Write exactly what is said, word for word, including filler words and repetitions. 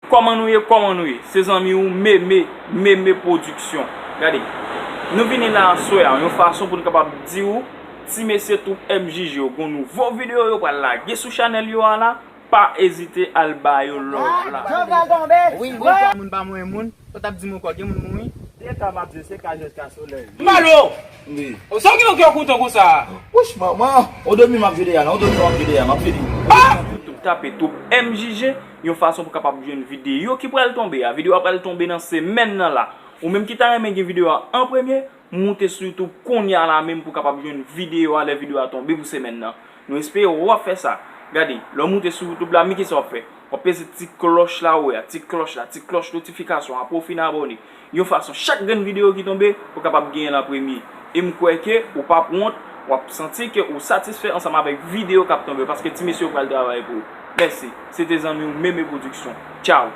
Kòman nou ye, kòman nou ye? Se zanmi w Meme, Meme Production. Gade, nou vini la aswè a yon fason pou n kapab di w, ti mesye twoup M J J yo gon nouvo videyo yo pral lage sou chanèl yo a la, pa ezite al ba yo love la. Jan pral tonbe. Wi, wi, wi. Moun pa mwen moun, ou t ap di m ankò gen moun mouri. Se ka m ap di w, se ka jiska solèy. Malo! Wi. Sa w gen nan kè w kontan konsa? Wouch, manman, on demi m ap vide a la, on demi m ap vide a, m ap vini. YouTube, tape twoup M J J, yon fason pou kapab jwenn videyo ki pral tonbe a. Videyo a pral tonbe nan semèn nan la. Ou menm ki ta renmen gen videyo a an premye, moute sou YouTube kounye a la menm pou kapab jwenn videyo a lè videyo a tonbe pou semèn nan. Nou espere w ap fè sa. Gade, lè w moute sou YouTube la, men kisa w ap fè. W ap peze ti klòch la, ou wè a, ti klòch la, ti klòch notifikasyon, apre w fin abòne. Yon fason, chak grenn videyo ki tonbe, ou kapab genyen l an premye. E m kwè ke ou p ap wont, w ap santi ke ou satisfè ansanm avèk videyo k ap tonbe, paske ti mesye yo pral travay pou ou. Mèsi. Se te zanmi w Meme Production. Tchao.